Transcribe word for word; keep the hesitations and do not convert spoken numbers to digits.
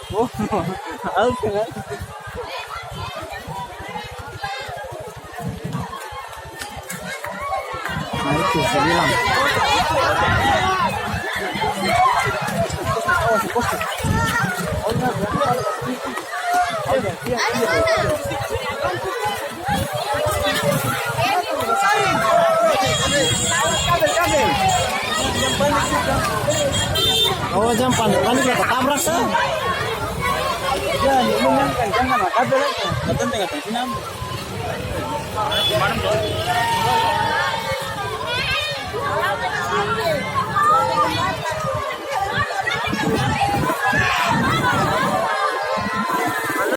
Oh, halus kan? Nah, itu saya bilang. Oh, jang panik-panik, lah tatabrak sa. Ya, ini kan jang kena kabel aja. Betul, tengah-tengah sini, Am.